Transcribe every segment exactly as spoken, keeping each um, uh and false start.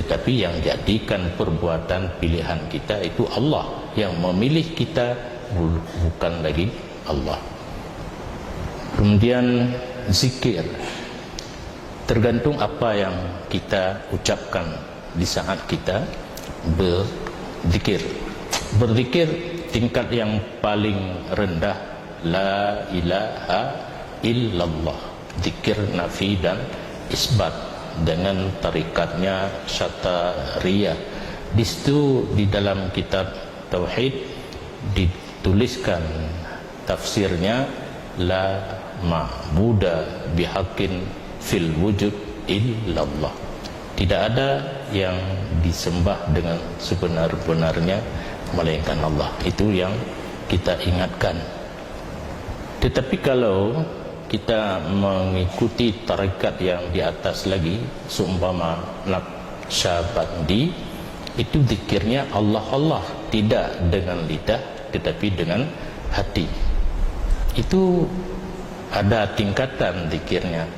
Tapi yang jadikan perbuatan pilihan kita itu Allah, yang memilih kita bu-, bukan lagi Allah. Kemudian zikir, tergantung apa yang kita ucapkan di saat kita berzikir. Berzikir tingkat yang paling rendah, la ilaha illallah. Zikir nafi dan isbat dengan tarikatnya Syatariyah. Di situ, di dalam kitab Tauhid, dituliskan tafsirnya, "La ma'buda bihaqqin fil wujud illallah." Tidak ada yang disembah dengan sebenar-benarnya melainkan Allah. Itu yang kita ingatkan. Tetapi kalau kita mengikuti tarekat yang di atas lagi, seumpama Naqsyabandi, itu zikirnya Allah, Allah, tidak dengan lidah, tetapi dengan hati. Itu ada tingkatan zikirnya.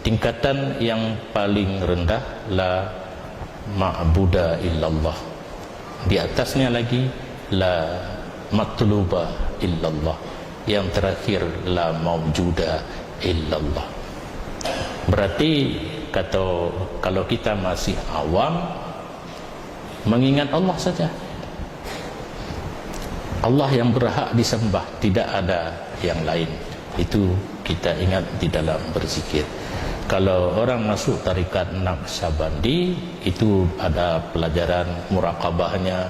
Tingkatan yang paling rendah, la ma'buda illallah. Di atasnya lagi, la matluba illallah. Yang terakhir, la maujuda illallah. Berarti, kata, kalau kita masih awam, mengingat Allah saja. Allah yang berhak disembah, tidak ada yang lain. Itu kita ingat di dalam berzikir. Kalau orang masuk tarekat Naqsyabandi, itu ada pelajaran muraqabahnya,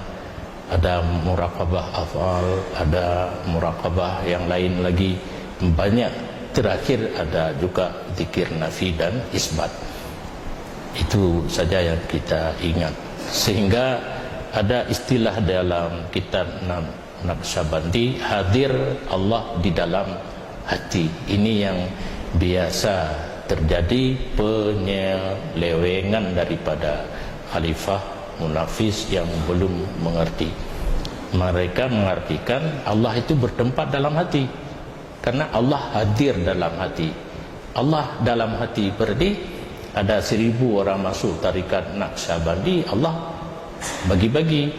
ada muraqabah af'al, ada muraqabah yang lain lagi. Banyak. Terakhir ada juga zikir nafi dan isbat. Itu saja yang kita ingat. Sehingga ada istilah dalam kitab Naqsyabandi, hadir Allah di dalam hati. Ini yang biasa terjadi penyelewengan daripada khalifah munafis yang belum mengerti. Mereka mengartikan Allah itu bertempat dalam hati. Karena Allah hadir dalam hati. Allah dalam hati, berarti ada seribu orang masuk tarekat Naqsyabandi, Allah bagi-bagi,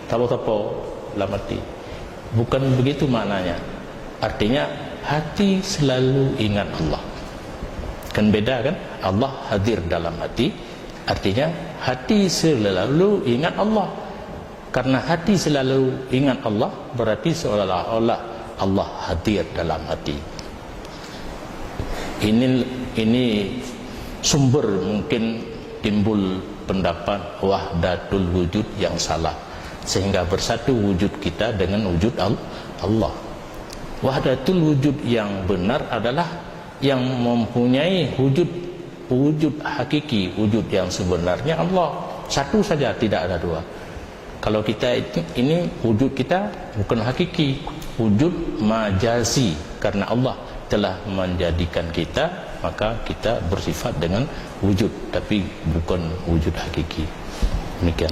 tapo-tapo lam hati. Bukan begitu maknanya. Artinya, hati selalu ingat Allah. Kan beda, kan? Allah hadir dalam hati, artinya hati selalu ingat Allah. Karena hati selalu ingat Allah, berarti seolah-olah Allah hadir dalam hati. Ini, ini sumber mungkin timbul pendapat wahdatul wujud yang salah, sehingga bersatu wujud kita dengan wujud Al-, Allah. Wahdatul wujud yang benar adalah yang mempunyai wujud, wujud hakiki, wujud yang sebenarnya Allah. Satu saja, tidak ada dua. Kalau kita itu, ini wujud kita bukan hakiki, wujud majazi. Karena Allah telah menjadikan kita, maka kita bersifat dengan wujud, tapi bukan wujud hakiki. Demikian.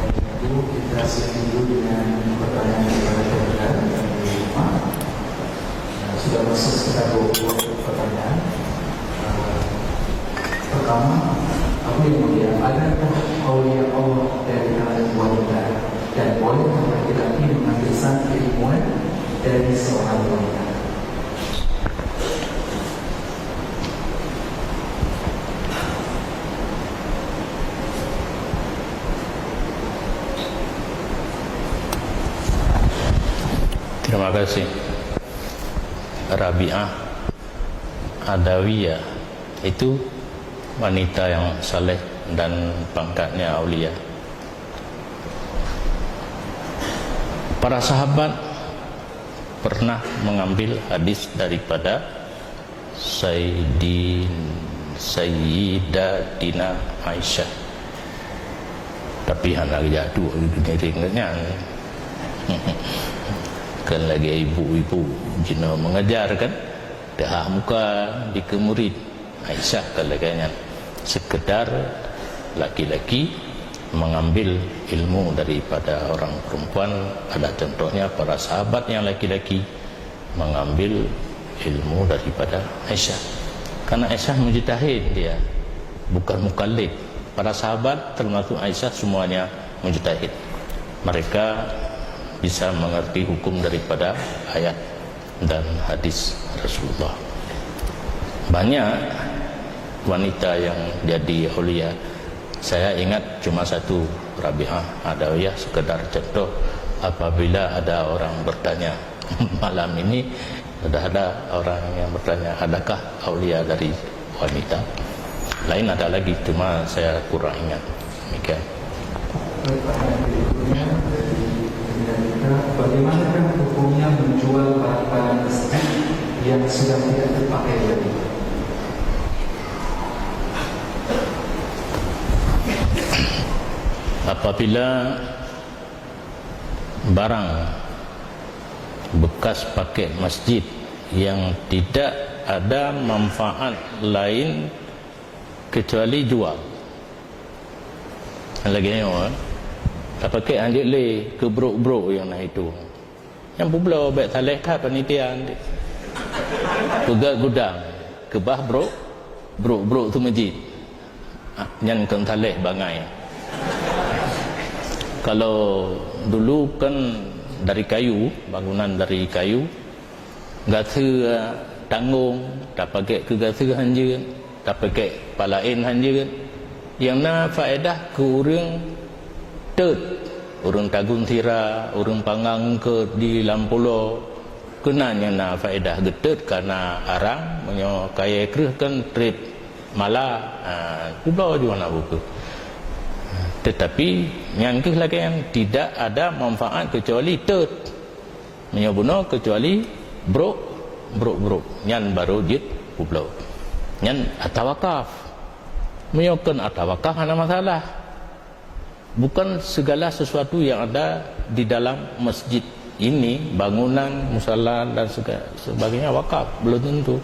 Baik, itu kita simak dulu dengan pertanyaan daripada pemirsa dari rumah. Nah, sudah masuk sekitar dua puluh pertanyaan. Eh, pertama, Abu yang Mulia, adakah aulia Allah dari kalangan wanita? Dan bolehkah laki-laki mengambil satu ilmu dari seorang wanita? Terima kasih. Rabi'ah Adawiyah itu wanita yang saleh dan pangkatnya aulia. Para sahabat pernah mengambil hadis daripada Sayyidin-, Sayyidatina Aisyah. Tapi hana geujak duek ngiring nyan. Kan lagèe ibu-ibu jinoe mengejar kan, teuhah muka dikeue murit. Aisyah kan lagèe nyan. Sekedar laki-laki mengambil ilmu daripada orang perempuan, ada contohnya para sahabat yang laki-laki mengambil ilmu daripada Aisyah. Karena Aisyah mujtahid dia, bukan mukallid. Para sahabat, termasuk Aisyah, semuanya mujtahid. Mereka bisa mengerti hukum daripada ayat dan hadis Rasulullah. Banyak wanita yang jadi aulia. Saya ingat cuma satu, Rabi'ah Adawiyah, sekedar contoh. Apabila ada orang bertanya, malam ini sudah ada orang yang bertanya, adakah aulia dari wanita? Lain ada lagi, cuma saya kurang ingat. Demikian. Pertanyaan berikutnya dari pendengar kita, bagaimanakah hukumnya menjual barang-barang masjid yang sudah tidak terpakai lagi? Apabila barang bekas pakai masjid yang tidak ada manfaat lain kecuali jual. Lagèe nyoe, eh, tapakék hanjeuet lé keu brok-brok nyang na itu. Nyang peubloe bèk saleh that panitia. Peugöt gudang, keubah brok, brok-brok tu masjid. Ah, nyan kon saleh bangai. Kalau dulu kan dari kayu, bangunan dari kayu, gaseue tanggong, tapakék keu gaseue hanjeuet, tapakék palaén hanjeuet. Nyang na faedah keu ureueng teut, ureueng tagun sira, ureueng pangang eungkôt di lam pulo. Keunan nyang na faedah geuteut kana arang, meunyoe kayèe kreueh kan trép mala, ha, peubloe ju hana bukeue. Tetapi nyan keuh lagèe nyan, tidak ada manfaat kecuali teut. Meunyoe bunoe kecuali brok, brok-brok, nyan barô jeuet peubloe. Nyan ata wakaf. Meunyoe kon ata wakaf hana masalah. Bukan segala sesuatu yang ada di dalam masjid ini, bangunan, musala dan sega-, sebagainya wakaf, belum tentu.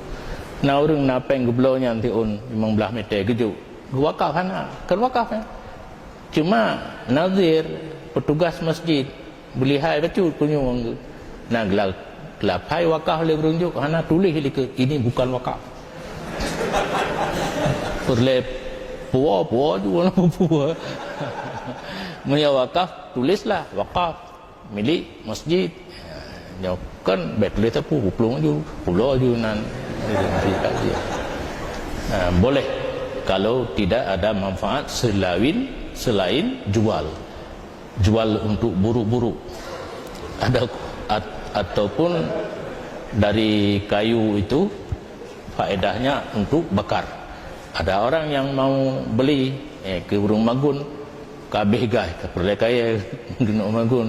Na ureueng na pèng geubloe nyan siôn limong blaih mètè geujok, geuwakaf hana, kon wakaf nyan. Cuma nazir, petugas masjid, beulihai bacut kunyueng geuh. Na geula-, geulaphai wakaf lé ureueng jok, hana tuléh likot, "Ini bukan wakaf." Peureulèe puwoe, puwoe ju, hana puwoe. Meunyoe wakaf, tulislah, "Wakaf, milik masjid." Nyoe kan bèk tuléh sapeue, peuplueng ju, peubloe ju nan. Ha, boleh kalau tidak ada manfaat selain, selain jual. Jual untuk buruk-buruk. Ada at-, ataupun dari kayu itu faedahnya untuk bakar. Ada orang yang mau beli, eh, keu ureueng magun, ka abéh gaih, ka peureulèe kayèe keuneuk magun,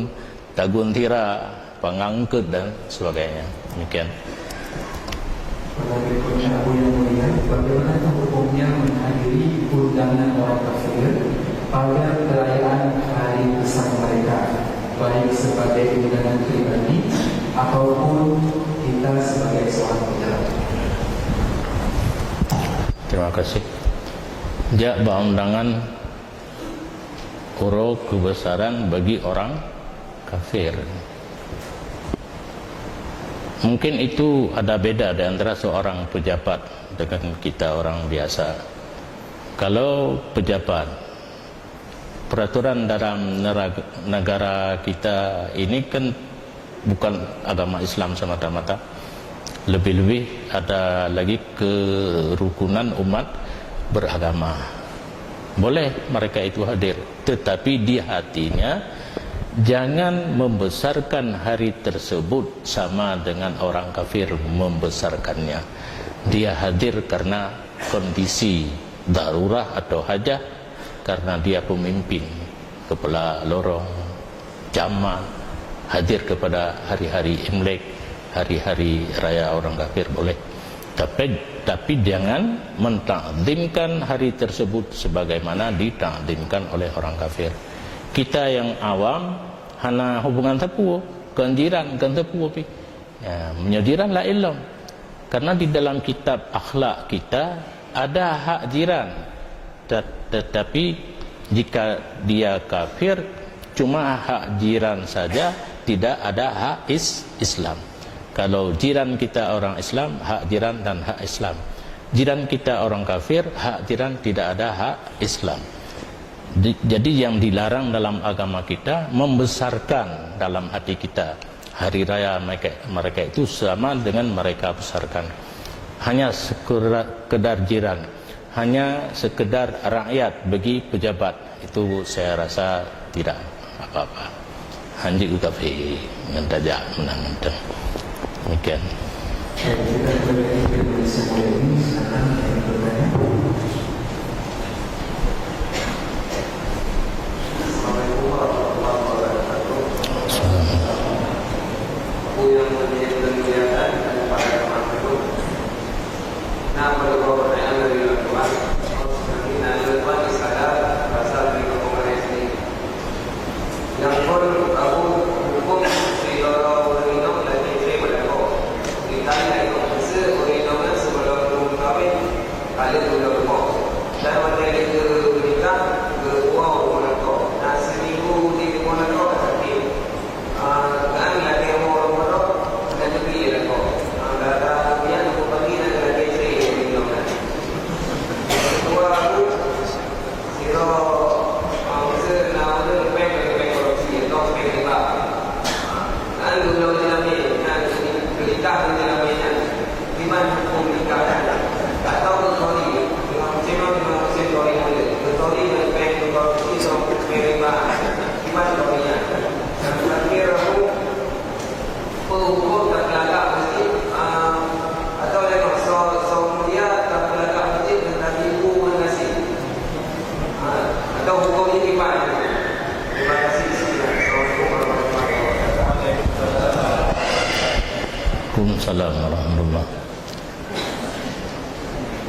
tagun sira, pangang eungkôt dan sebagainya. Demikian. Pertanyaan berikutnya, Abu yang Mulia, bagaimana hukumnya menghadiri undangan orang kafir pada perayaan hari besar mereka, baik sebagai undangan pribadi ataupun kita sebagai seorang pejabat? Terima kasih. Jak bak undangan uroe keubeusaran bagi orang kafir. Mungkin itu ada beda di antara seorang pejabat dengan kita orang biasa. Kalau pejabat, peraturan dalam nera-, negara kita ini kan bukan agama Islam semata-mata. Lebih-lebih ada lagi kerukunan umat beragama. Boleh mereka itu hadir, tetapi di hatinya jangan membesarkan hari tersebut sama dengan orang kafir membesarkannya. Dia hadir karena kondisi darurah atau hajah, karena dia pemimpin, kepala lorong, camat, hadir kepada hari-hari Imlek, hari-hari raya orang kafir, boleh. Tapi, tapi jangan mentakzimkan hari tersebut sebagaimana ditakzimkan oleh orang kafir. Kita yang awam hana hubungan sapeue, kon jiran, kon sapeue pih. Ya, meunyoe jiran laén lom. Karena di dalam kitab akhlak kita ada hak jiran. Tet-, tetapi jika dia kafir, cuma hak jiran saja, tidak ada hak is-, Islam. Kalau jiran kita orang Islam, hak jiran dan hak Islam. Jiran kita orang kafir, hak jiran tidak ada hak Islam. Di-, jadi yang dilarang dalam agama kita membesarkan dalam hati kita hari raya mereka, mereka itu sama dengan mereka besarkan hanya sekedar jiran, hanya sekedar rakyat bagi pejabat. Itu saya rasa tidak apa-apa. Hanjeuet kafé ngon tajak meunan mantong. Demikian. Nyang phôn, Abu, huköm sidroe ureuëng inong lagée tré bak lakoe. Mita inong, meusé ureuëng inong nyan sigohlom lôn meukawen, ka lheueh lôn rumoh. Dan watée lheueh geunikah, geuwoe u rumoh lakoe. Na siminggu di rumoh lakoe ka sakét. Ah, kan lagée woe u rumoh droe, hana teubiet lakoe. Ah, gara-gara nyan, teupeu pagi na lagée tré ureuëng inong nyan. Dua, Abu, Sidroe, ah, meusé na ureuëng péng, péng korupsi, atau péng riba. Nyan geuloe jeulamé, nyan geunikah ngon jeulamé nyan. Kiban huköm nikah nyan? Atau geuthori, teungoh musém, teungoh musém thori mulod. Geuthori ngon péng korupsi, atau péng riba. Kiban thori nyan? Nyang terakhir, Abu, Peue huköm tapeulagak masjid, ah, atau laén, so-, soe mulia tapeulagak masjid ngon tadi bu ngon nasi? Ah, atau huköm nyan kiban? Terima kasih, sekian. Assalamualaikum warahmatullahi wabarakatuh. Waalaikumsalam warahmatullah.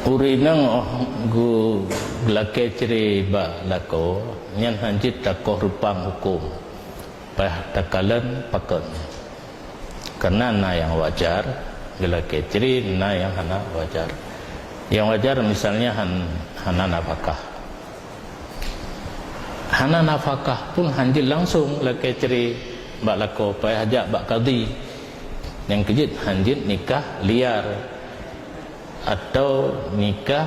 Ureuëng inong óh geulakée cré bak lakoe, nyan hanjeuet takoh reupang huköm. Payah takalon pakon. Karena na nyang wajar geulakée cré, na nyang hana wajar. Nyang wajar misalnya han-, hana nafakah. Hana nafakah pun hanjeuet langsung lakée cré bak lakoe, payah jak bak kadhi. Nyang keujeuet hanjeuet nikah liar atau nikah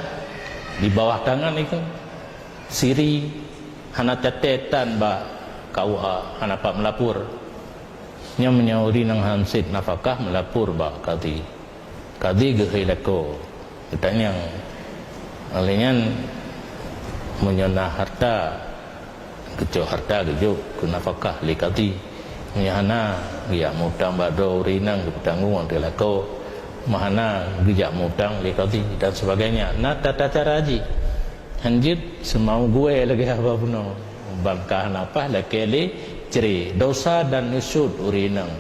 di bawah tangan itu. Siri, hana catetan bak K U A, hana pat meulapor. Nyan meunyoe ureuëng inong han sép nafakah meulapor bak kadhi. Kadhi geuhôi lakoe, geutanyong. Óh lheueh nyan, meunyoe na harta, geucok harta geujok keu nafakah lé kadhi. Meunyoe hana, geujak mutang bak droe ureuëng inong geupeutanggong ateueh lakoe. Meuhana, geujak mutang lé kadhi dan sebagainya. Na tata cara jih. Hanjeuet seumau geué lagée haba bunoe. Ban ka hana paih lakée lé cré, dosa dan nusyuz ureuëng inong.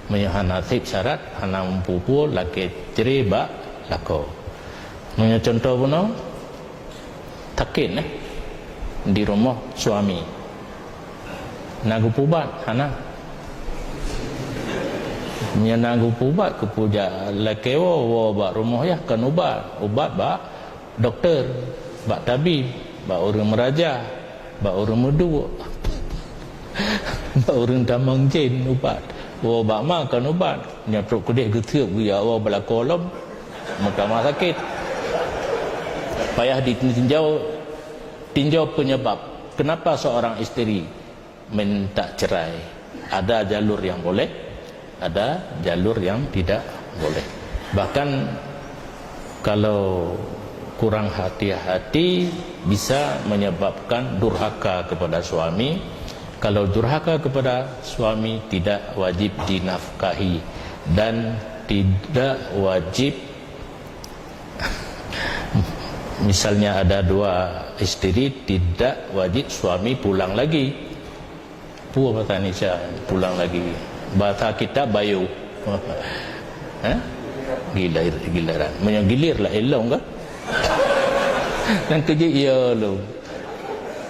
Meunyoe hana sép syarat, hana meupeue-peue lakée cré bak lakoe. Meunyoe cuntoh bunoe, sakét, eh, di rumoh suami. Na geupeuubat? Hana. Meunyoe na geupeuubat, keupeue jak lakée woe, woe bak rumoh yah kon ubat. Ubat bak dokto, bak tabib, bak ureuëng meuraja, bak ureuëng meuduek, bak ureuëng tamong jén ubat. Woe bak ma kon ubat. Nyoe trok keudeh geuteuek geujak woe bak lakoe lom, meutamah sakét. Payah ditinjau, tinjau penyebab kenapa seorang isteri minta cerai. Ada jalur yang boleh, ada jalur yang tidak boleh. Bahkan kalau kurang hati-hati bisa menyebabkan durhaka kepada suami. Kalau durhaka kepada suami tidak wajib dinafkahi dan tidak wajib, misalnya ada dua isteri, tidak wajib suami pulang lagi. Peue bahasa Indonesia pulang lagi? Bahasa kita bayo. Eh? Gilir, giliran. Meunyoe gilir lah elong kan? Dan kejut ya lo.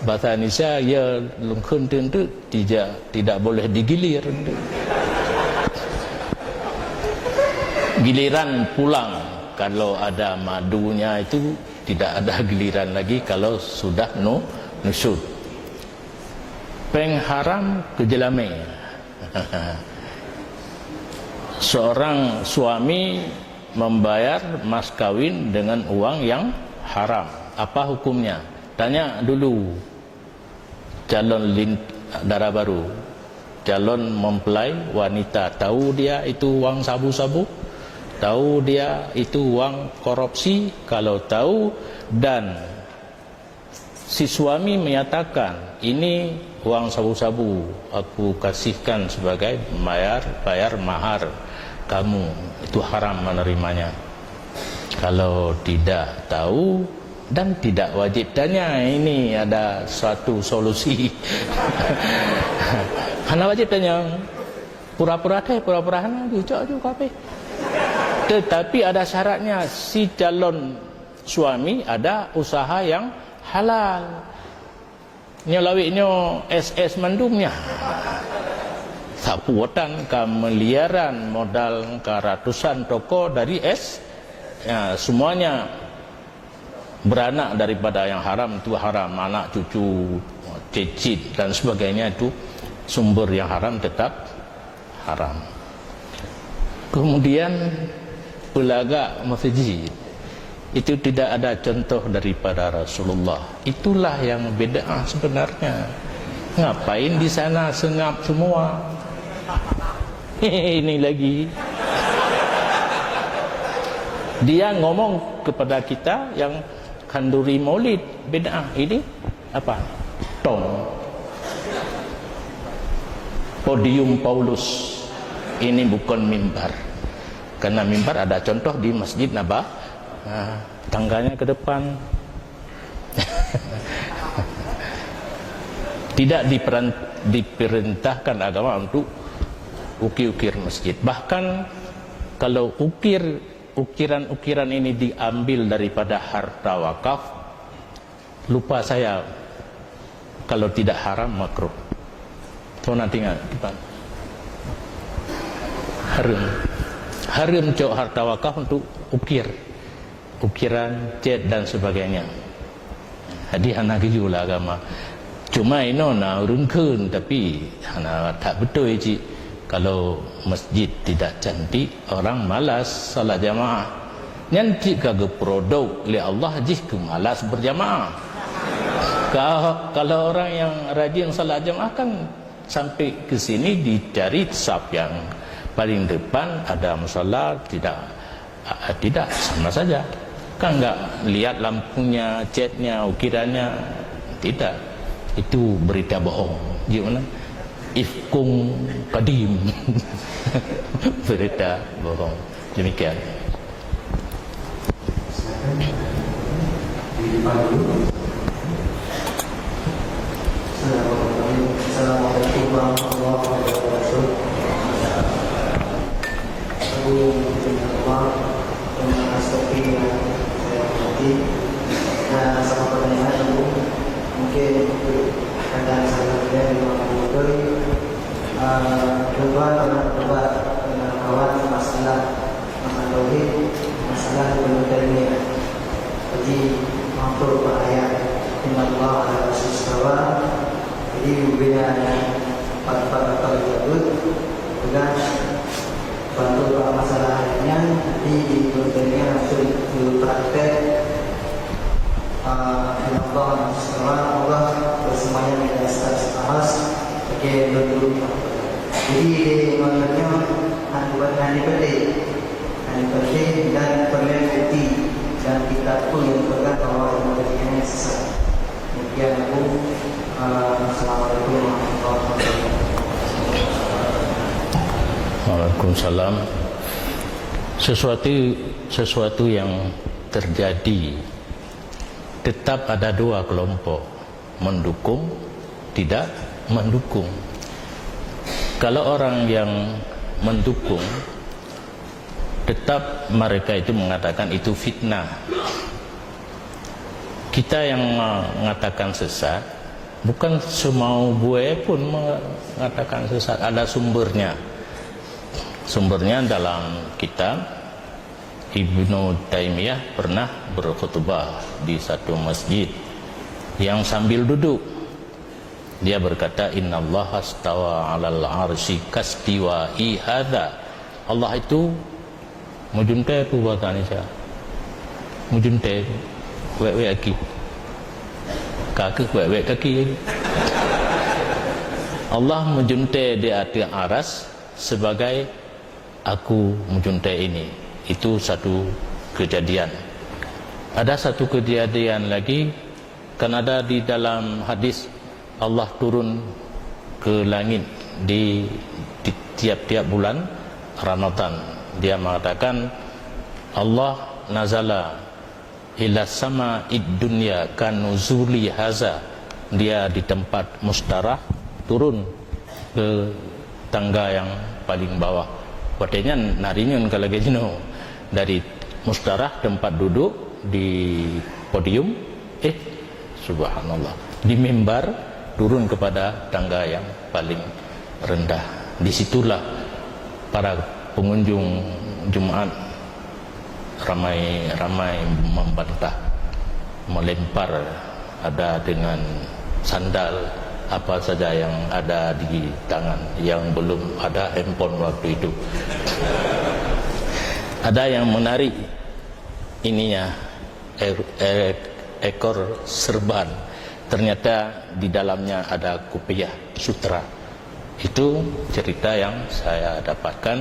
Bahasa Indonesia ya lungkun tentu tidak, tidak boleh digilir. Giliran pulang, kalau ada madunya itu tidak ada giliran lagi kalau sudah nu-, nusyuz. Péng haram keu jeulamé. Seorang suami membayar mas kawin dengan uang yang haram. Apa hukumnya? Tanya dulu. calon lin-, dara baru, calon mempelai wanita, tahu dia itu uang sabu-sabu, tahu dia itu uang korupsi. Kalau tahu dan si suami menyatakan, "Ini uang sabu-sabu, aku kasihkan sebagai bayar, bayar mahar kamu," itu haram menerimanya. Kalau tidak tahu dan tidak wajib tanya, ini ada suatu solusi. Hana wajib tanya. Pura-pura teh, pura-pura hana, dicok ju kabeh. Tetapi ada syaratnya, si calon suami ada usaha yang halal. Nyoe lawét nyoe S S mandum nyan. Sapu wotan ka miliaran, modal ka ratusan toko dari S, ya, semuanya beranak daripada yang haram itu haram, anak cucu, cicit dan sebagainya itu sumber yang haram tetap haram. Kemudian peulagak masjid itu tidak ada contoh daripada Rasulullah. Itulah yang bid'ah sebenarnya. Ngapain di sana sengap semua? Ini lagi. Dia ngomong kepada kita yang khanduri maulid bid'ah. Ini apa? Tong. Podium Paulus. Ini bukan mimbar. Karena mimbar ada contoh di Masjid Naba-, ah, tangganya ke depan. Tidak diperan-, diperintahkan agama untuk ukir-ukir masjid. Bahkan kalau ukir, ukiran-ukiran ini diambil daripada harta wakaf, lupa saya, kalau tidak haram, makruh. Tuan nanti ingat, kita haram. Haram cok harta wakaf untuk ukir, ukiran, cat dan sebagainya. Jadi hana geuyue lah agama. Cuma inoe na ureueng kheun, tapi hana that beutôi cit. Kalau masjid tidak cantik, orang malas salat jamaah. Nyan cit ka geuproduk lé Allah jih keu malas berjamaah. Ka-, kalau orang yang rajin salat jamaah kan sampai ke sini dicari saf yang paling depan, ada musala, tidak, ah, tidak, sama saja. Kan enggak lihat lampunya, catnya, ukirannya, tidak. Itu berita bohong. Gimana? Ifkun qadim. Berita bohong. Demikian. Di depan dulu. Assalamualaikum warahmatullahi wabarakatuh. Abu, Allah, dan Astaghfirullah, saya hormati. Nah, sama pertanyaan, Abu. Mungkin ada salah saya di mana betul. Ah, coba, coba, dengan kawan masalah masalah tauhid, masalah Ibnu Taimiyah. Jadi, mampu bak ayat, "Innallaha 'alas samawati." Jadi, bubena dan empat-empat atau disebut, pegang bantu bak masalah ayat nyan, jadi di Ibnu Taimiyah langsung praktek, ah, "Innallaha 'alas samawati." Allah bersemayam di atas aras, oke, lôn dulu. Jadi, di mana nyoe, hana, hana penting. Yang penting dan perlu bukti dan kitab pun yang pegang bahwa yang demikian sesat. Demikian aku, eh, Assalamualaikum warahmatullahi wabarakatuh. Waalaikumsalam. Sesuatu, sesuatu yang terjadi, tetap ada dua kelompok, mendukung, tidak mendukung. Kalau orang yang mendukung, tetap mereka itu mengatakan itu fitnah. Kita yang mengatakan sesat, bukan semau buai pun mengatakan sesat, ada sumbernya. Sumbernya dalam kitab, Ibnu Taimiyah pernah berkhutbah di satu masjid yang sambil duduk. Dia berkata, "Innallaha stawa 'alal 'arsy kastiwa'i hadza." Allah itu meujeuntée, peue bahasa Indonesia? Meujeuntée, wék-wék aki. Ka kheueh wék-wék kaki. Allah meujuntèe di ateueh aras sebagai aku meujuntèe ini. Itu satu kejadian. Ada satu kejadian lagi, kan ada di dalam hadis, Allah turun ke langit di, di tiap-tiap bulan Ramadan. Dia mengatakan, Allah nazala ila sama id dunya kanuzuli haza. Dia di tempat mustarah, turun ke tangga yang paling bawah. Watèe nyan na rinyueng ka lagèe jinoe. Dari mustarah, tempat duduk di podium, eh, subhanallah, di mimbar, turun kepada tangga yang paling rendah. Di situlah para pengunjung Jumat ramai-ramai membantah, melempar, ada dengan sandal, apa saja yang ada di tangan, yang belum ada handphone waktu itu. Ada yang menarik ininya, e-, e-, ekor serban. Ternyata di dalamnya ada kupiah sutra. Itu cerita yang saya dapatkan.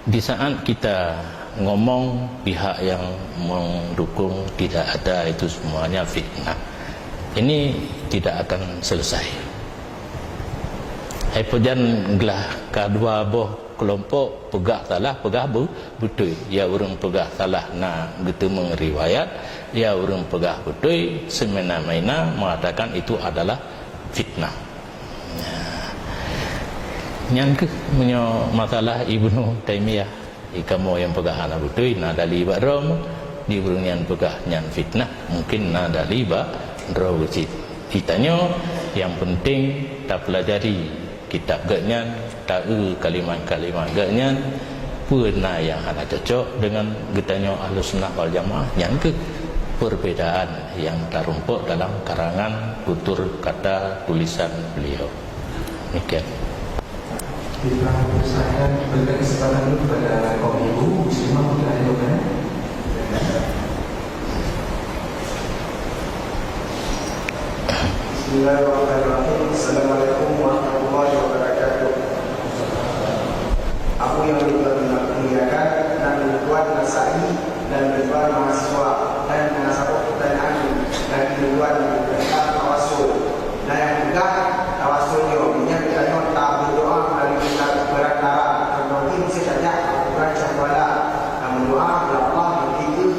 Di saat kita ngomong, pihak yang mendukung tidak ada, itu semuanya fitnah. Ini tidak akan selesai. Hai, pajan glah ka dua boh kelompok, peugah salah, peugah beu-, beutôi. Ya ureuëng peugah salah na geuteumeung riwayat, ya ureuëng peugah beutôi, semena-mena mengatakan itu adalah fitnah. Nyan keuh meunyoe masalah Ibnu Taimiyah. Di kamoe nyang peugah hana beutôi, na dali bak droe, di ureuëng nyang peugah nyan fitnah, mungkin na dali bak droe cit. Geutanyoe nyang penting tapeulajari kitab geuhnyan, taeu kalimat-kalimat geuhnyan, peue na nyang hana cocok deungon geutanyoe Ahlussunnah wal Jamaah, nyan keuh perbedaan yang tarumpok dalam karangan tutur kata tulisan beliau. Demikian. Kita persilakan berikan kesempatan dulu kepada kaum ibu muslimah untuk hadir, ya. Bismillahirrahmanirrahim. Assalamualaikum warahmatullahi wabarakatuh. Apa yang dimuliakan dan dibuat Nasai dan Ridwan mahasiswa dan dengan satu pertanyaan dari Ridwan tentang tawasul. Dan yang peugah tawasul nyoe, meunyoe geutanyoe taberdoa melalui perantara, contoh meusti tajak bak kuburan Syah Kuala, dan meudoa, "Ya Allah, beuki keu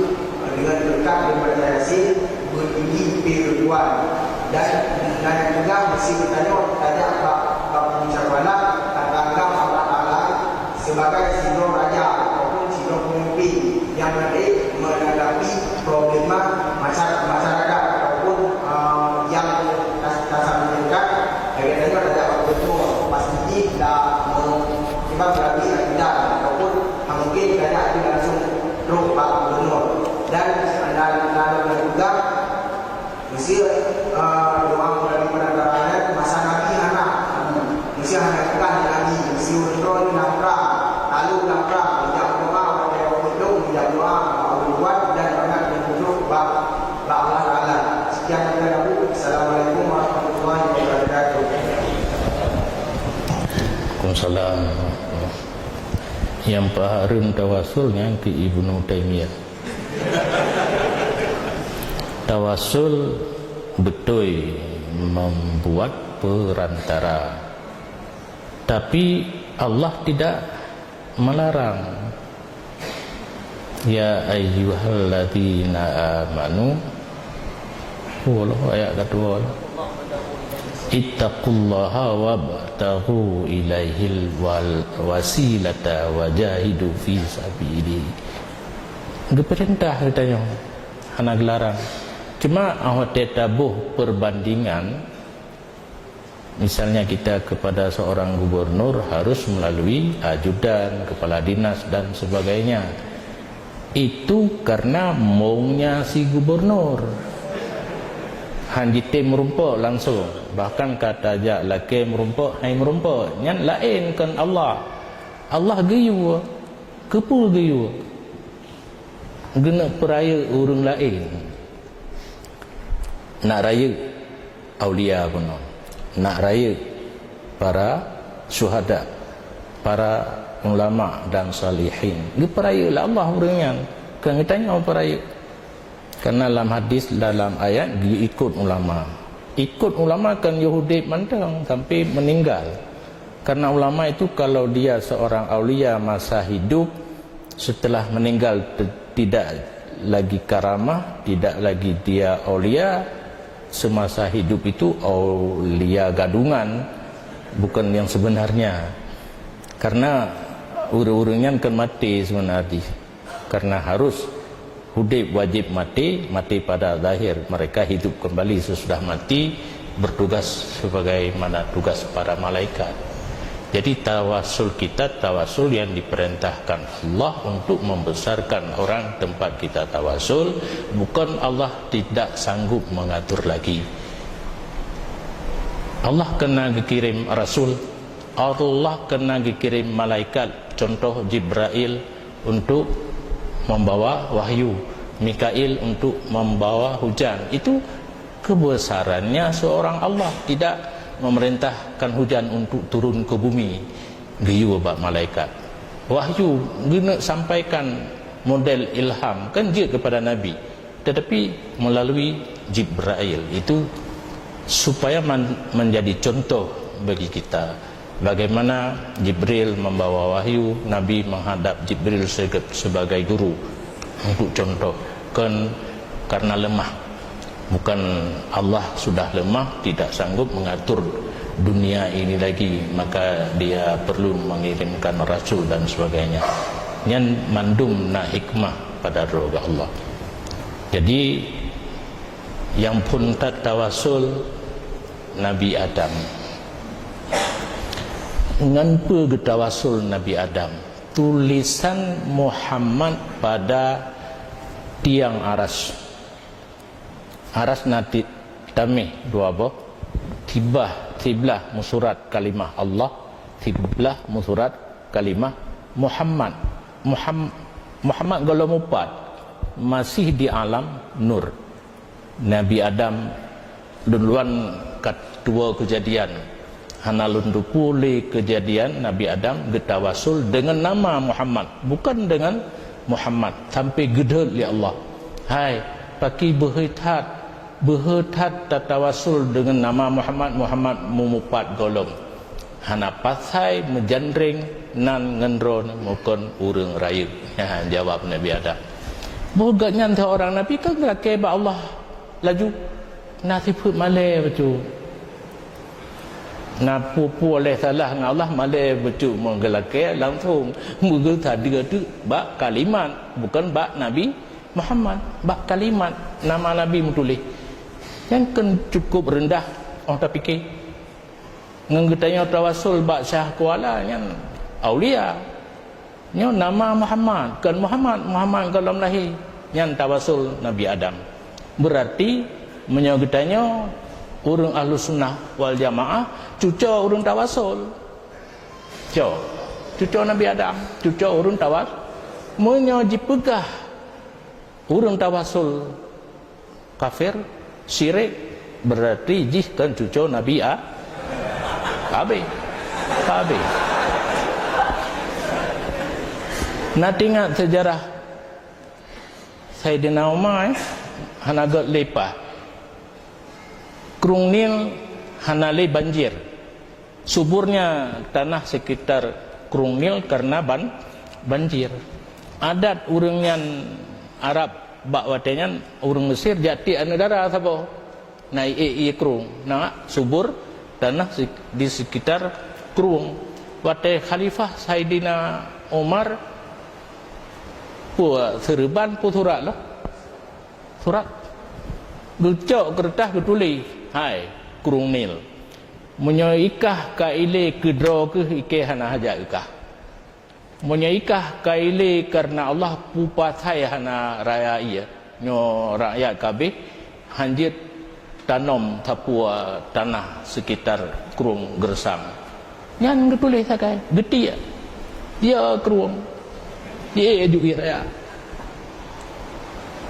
deungon beureukat daripada Yasin, beutinggi pih Ridwan." Dan, dan yang peugah meusti geutanyoe tajak bak, bak kuburan Syah Kuala, dan tanggap Allah Taala sebagai sidroe raja ataupun sidroe pemimpin yang pandai menanggapi problema masya-, masyarakat ataupun, eh, yang tas-, tasampaikan. Lagèe tanyoe tajak bak gubernur, pasti dah me-, kiban melalui akidah ataupun, eh, mungkin tajak langsung trok bak gubernur. Dan, dan, dan juga Meusti, eh, doa meulalu peurantara nyan, masa Nabi hana. Meusti hana peugah Nabi, meusti ureueng droe na prang, talu na prang, meujak doa watèe ureueng dong, meujak doa bak ureueng kuat dan banyak meutunjok bak, bak Allah Taala. Sekian daripada aku. Assalamualaikum warahmatullahi wabarakatuh. Waalaikumsalam. Nyang pahareuem tawasul nyan keu Ibnu Taimiyah. Tawasul beutôi membuat perantara. Tapi Allah tidak melarang. Ya ayyuhalladzina amanu, oh, ayat kedua. Ittaqullaha wabtaghu ilaihil wal-, wasilata wajahidu fi sabilihi. Geupeurintah geutanyoe, hana geularang. Cuma, ah, watèe taboh perbandingan, misalnya kita kepada seorang gubernur harus melalui ajudan, kepala dinas, dan sebagainya. Itu karena mongnya si gubernur. Han jitem meurumpok langsung. Bahkan ka tajak lakèe meurumpok, hai meurumpok. Nyan laén kon Allah. Allah geuyue. Keupeue geuyue? Geuneuk peurayeuk ureueng laén. Nak rayeuk aulia bunoe. Nak rayeuk para syuhada, para ulama dan salihin. Geupeurayeuk lé Allah ureuëng nyan. Kon geutanyoe peurayeuk. Karena lam hadis, dalam ayat, geuikot ulama. Ikot ulama kan udeb mantong sampai meninggal. Karena ulama itu kalau dia seorang aulia masa hidup, setelah meninggal te-, tidak lagi karamah, tidak lagi dia aulia, semasa hidup itu aulia gadungan, bukan yang sebenarnya. Karena ureuëng-ureuëng nyan kan maté sebenarnya. Karena harus udeb wajib maté, maté pada zahir. Mereka hidup kembali sesudah mati, bertugas sebagaimana tugas para malaikat. Jadi tawasul kita, tawasul yang diperintahkan Allah untuk membesarkan orang tempat kita tawasul, bukan Allah tidak sanggup mengatur lagi. Allah kena dikirim rasul, Allah kena dikirim malaikat, contoh Jibrail untuk membawa wahyu, Mikail untuk membawa hujan. Itu kebesarannya seorang Allah, tidak memerintahkan hujan untuk turun ke bumi, geuyue bak malaikat. Wahyu geuneuk sampaikan model ilham, kan jeuet kepada Nabi, tetapi melalui Jibrail. Itu supaya man-, menjadi contoh bagi kita. Bagaimana Jibril membawa wahyu, Nabi menghadap Jibril sege-, sebagai guru. Untuk contoh, kon karena lemah. Bukan Allah sudah lemah, tidak sanggup mengatur dunia ini lagi, maka Dia perlu mengirimkan rasul dan sebagainya. Nyan mandum na hikmah pada droe Allah. Jadi, nyang phôn that tawasul Nabi Adam. Ngon peue geutawasul Nabi Adam? Tulisan Muhammad pada tiang aras. Aras na ti-, taméh dua boh, siblah, siblah meusurat kalimah Allah, siblah meusurat kalimah Muhammad. Muham-, Muhammad gohlom mupat, masih di alam nur. Nabi Adam lôn luwan ka tuwoe keujadian, hana lôn teupeue lé keujadian Nabi Adam geutawasul deungon nama Muhammad, bukan deungon Muhammad, sampai geudhôt lé Allah. Hai, pakri beuhe that, beuhe that tatawasul deungon nama Muhammad, Muhammad meumupat gohlom. Hana pasai meujanreng nan ngon droeneuh mukon ureuëng rayeuk. Nyan jawab Nabi Adam. Boh gobnyan seurang nabi kan geulakée bak Allah laju. Na sifeuet malée bacut. Na peue-peue lé salah ngon Allah malée bacut meugeulakée langsong. Meugeusadeue teuk bak kalimat, bukan bak Nabi Muhammad, bak kalimat nama Nabi meutuléh. Nyan kan cukup reundah, oh tapike. Ngon geutanyoe tawasul bak Syah Kuala nyan aulia. Nyoe nama Muhammad, kon Muhammad, Muhammad gohlom lahé. Nyan tawasul Nabi Adam. Beurati meunyoe geutanyoe ureuëng Ahlus Sunnah wal Jamaah, cuco ureuëng tawasul. Cuco, cuco Nabi Adam, cuco ureuëng tawas-, meunyoe jipeugah ureuëng tawasul kafir, syirik, beurati jih kon cuco Nabi A-, Kabe. Kabe. Na teuingat seujarah Saidina Umar, eh? Hana gét lé pah. Krueng Nil hana lé banjir. Suburnya tanah sekitar Krueng Nil karena ban-, banjir. Adat ureuëng nyan Arab bak watée nyan, ureuëng Mesir jak tiek aneuëk dara saboh. Na ié-ié krueng, na subur tanah se-, di sekitar krueng. Watée Khalifah Saidina Umar peue seureuban peue surat lah. Surat. Geucok keureutah geutuléh, "Hai, Krueng Nil. Meunyoe ikah ka ilé keudroe kheueh ikée hana hajat ikah. Meunyoe ikah ka ilé kareuna Allah peue pasai hana raya ié, nyoe rakyat kabéh hanjeuet tanom sapeue tanah seukitar krueng geureusang." Nyan geutuléh sagai, geutiek. Dia krueng. Dia aju ié raya.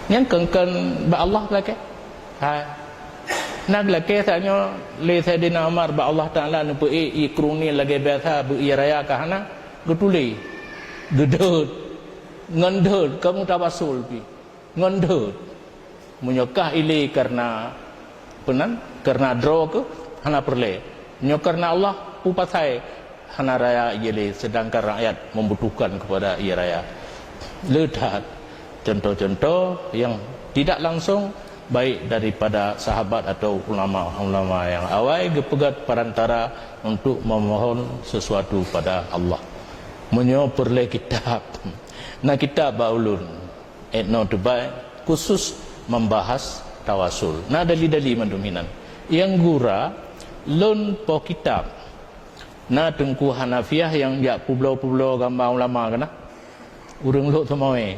Nyan kon-kon bak Allah lakée. Hai. Na geulakée saat nyoe lé Saidina Umar bak Allah Taala neupeuék ié kreueng nil lagée biasa beu ié raya ka hana, geutuléh, geudeuet, ngon deuet, kamoe tawasul pih, ngon deuet. Meunyoe kah ilé kareuna peunan, kareuna droe keuh, hana peureulée. Nyoe kareuna Allah, peue pasai hana raya ié lé, seudangkan rakyat membutuhkan keupada ié raya. Le that contoh-contoh nyang tidak langsung, baik daripada sahabat atau ulama-ulama nyang awai geupeugét perantara untuk memohon sesuatu pada Allah. Meunyoe peureulée kitab, na kitab bak ulôn, Ibnu Tubai, khusus membahas tawasul. Na dali-dali mandum inan. Nyang gura lôn poh kitab. Na Teungku Hanafiah nyang jak peubloe-peubloe gamba ulama keunan. Ureuëng Lhokseumawe.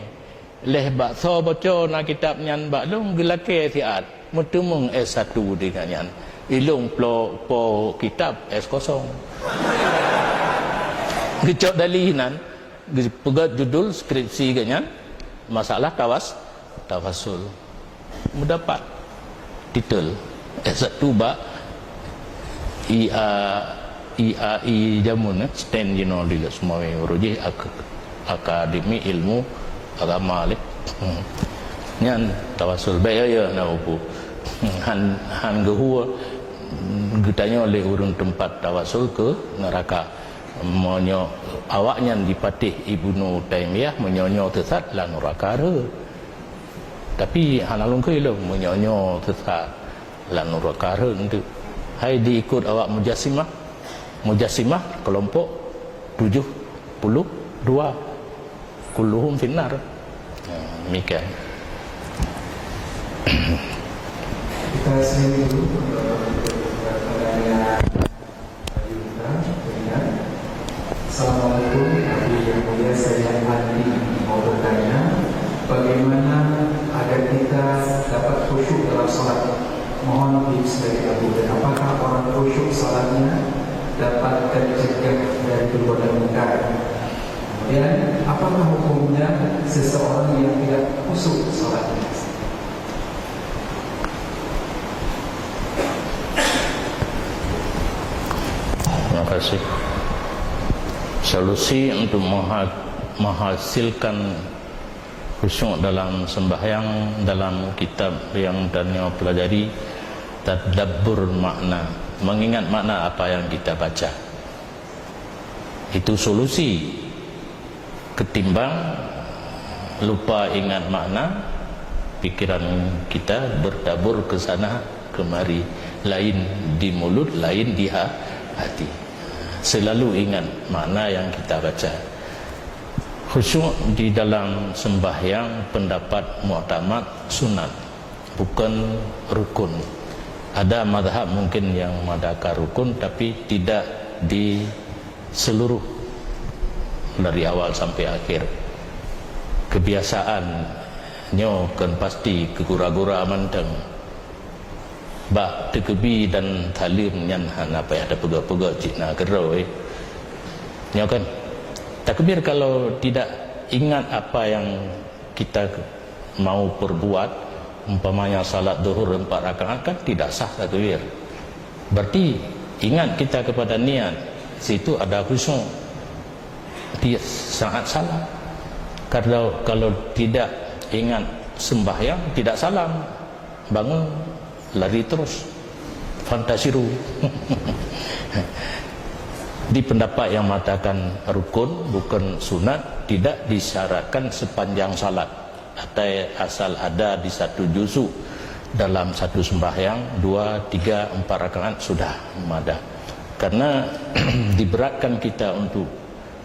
Lheueh bak soe boco na kitab nyan bak lôn geulakée siat. Meuteumeung S satu di gobnyan. Ilôn plo-, po kitab S kosong. Geucok dali nan, geupeugét judul skripsi gobnyan, masalah tawas-, tawasul. Meudapat titel S satu bak I A, I A I jameun, eh, stand jinoe di Lhokseumawe, uroe jih ak-, Akademi Ilmu Agama lé. Hmm. Nyan tawasul. Bék ya, ya, na upu. Hmm. Han, han geuhue geutanyoe lé ureuëng teumpat tawasul keu neuraka. Meunyoe awaknyan jipatéh Ibnu Taimiyah, meunyoe nyoe teusat, lam neuraka rhot. Tapi hana lôn kheun lom, meunyoe nyoe teusat, lam neuraka rhot teuk. Hai diikot awak Mujassimah. Mujassimah kelompok tujuh puluh dua. Kulluhum finnar. Ha, demikian. Kita sendiri dulu, eh, Assalamualaikum, Habib yang mulia, saya Andi mau bertanya, bagaimana agar kita dapat khusyuk dalam salat? Mohon tips dari Abu, dan apakah orang khusyuk salatnya dapat tercegah dari perbuatan mungkar? Kemudian, apakah hukumnya seseorang yang tidak khusyuk salatnya? Terima kasih. Solusi untuk mengha-, menghasilkan khusyuk dalam sembahyang, dalam kitab yang tanyoe pelajari, tadabbur makna, mengingat makna apa yang kita baca. Itu solusi. Ketimbang lupa ingat makna, pikiran kita bertabur ke sana kemari, lain di mulut, lain di ha-, hati. Selalu ingat makna yang kita baca. Khusyuk di dalam sembahyang pendapat muktamad sunat, bukan rukun. Ada mazhab mungkin yang mengatakan rukun, tapi tidak di seluruh, dari awal sampai akhir. Kebiasaan nyoe kan pasti keu gura-gura mantong. Bak takbir dan taklim nyan hana payah tapeugah-peugah cit na keudroe. Nyoe kan, takbir kalau tidak ingat apa yang kita mau perbuat, umpamanya salat zuhur empat rakaat kan tidak sah takbir. Berarti ingat kita kepada niat, situ ada khusyuk. Dia sangat salah. Kalau, kalau tidak ingat sembahyang, tidak salam. Bangun, lari terus. Fantasiru. Di pendapat yang mengatakan rukun, bukan sunat, tidak disyaratkan sepanjang salat. Atai asal ada di satu juzuk dalam satu sembahyang, dua, tiga, empat rakaat sudah madah. Karena diberatkan kita untuk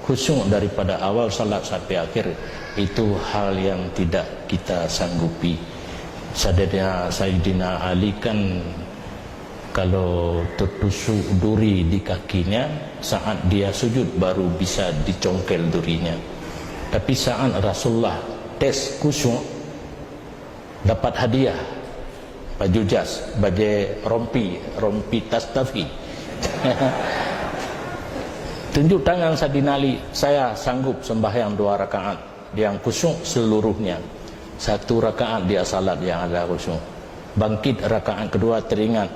khusyuk daripada awal salat sampai akhir, itu hal yang tidak kita sanggupi. Sadednya Saidina Ali kan kalau tertusuk duri di kakinya, saat dia sujud baru bisa dicongkel durinya. Tapi saat Rasulullah tes khusyuk, dapat hadiah baju jas, bajée rompi, rompi tastafi. Tunjuk tangan Saidina Ali, "Saya sanggup sembahyang dua rakaat yang khusyuk seluruhnya." Satu rakaat dia salat yang ada khusyuk. Bangkit rakaat kedua teringat,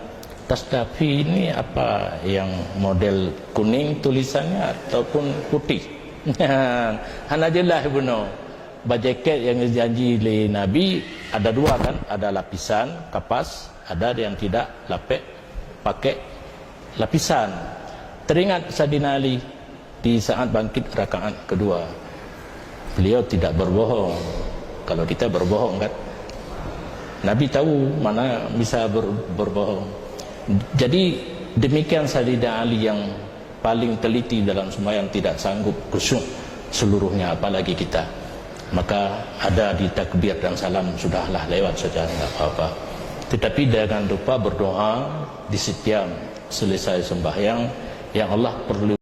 "Tastafi ini apa yang model kuning tulisannya ataupun putih?" Hana jeulaih bunoe. Bak jaket nyang geujanji lé Nabi ada dua kan, ada lapisan kapas, ada yang tidak lapek pakai lapisan. Teringat Saidina Ali di saat bangkit rakaat kedua. Beliau tidak berbohong. Kalau kita berbohong kan, Nabi tahu mana bisa ber-, berbohong. Jadi demikian Saidina Ali yang paling teliti dalam sembahyang, tidak sanggup khusyuk seluruhnya, apalagi kita. Maka ada di takbir dan salam, sudahlah, lewat saja, tidak apa-apa. Tetapi jangan lupa berdoa di setiap selesai sembahyang, yang Allah perlu